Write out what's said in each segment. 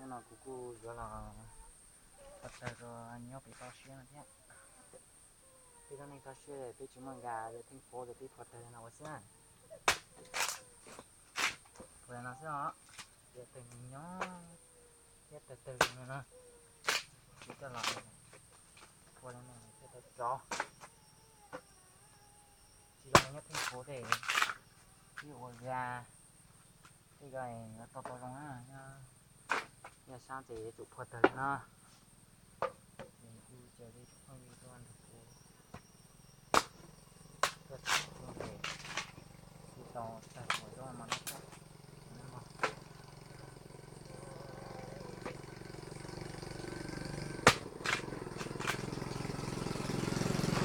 No kuv kuj yuav los phua tawg rau nyob pem toj siab no thiab. Peb tau neeg toj siab peb tsis muaj nkag, yog theej fov ces peb phua tawg no ua xwb na. Phua no xwb os, yog tawg nyob thiab tawg tawg no no, ces coj los phua li no thiaj tau rov. Tsis zoo nyob theej fov tej, ib ua ga tej ko tau tau zoo na. Yog sab ces yuav tsum phua tawg li no. Ces kuj caw peb tsoom phooj ywg tuaj nrog kuv, tuaj txhawb kuv, kuv tau tawg kuv tuaj mos noj thiab.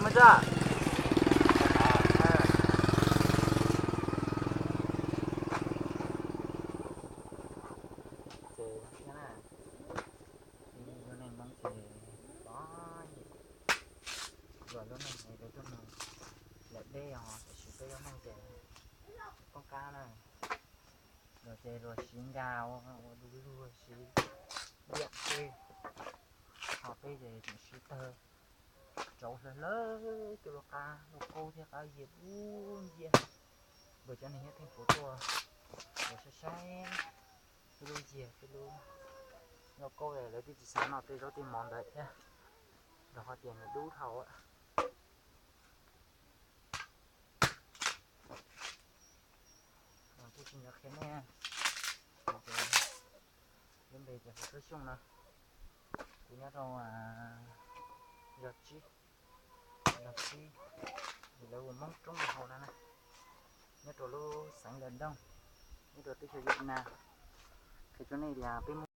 Muaj tso. Ces thiab na, luag neej Hmoob ces pom luag lub neej es lawv tuaj mus lawm deb os, tiam sis peb lub neej ces tsis poob qab na. Luag ces luag siv nkag ua, ua du lug siv liam xwb, ho peb ces tseem siv tawg rauv hlawv hlawv coj lub qab lauj kaub thiab qab yias dub nciab. Luag cov neeg nyob theej fov tuaj, luag saib saib peb lub yias peb lub lauj kaub, lawv twb tsis xav noj tej zaub tej mov ntawd thiab, rau qhov tias nws dub dhau. Kuv tsis nco qhia nej, kuv lub npe ces Hauv Tub Xyooj no, kuv nyob rau zos tsib, zos tsib, lawv hu Moob Roob Hauv no na, nyob rau lub xeev Lam Dooj, nyob rau teb chaws Vietnam. Qhia rau nej tias peb Moob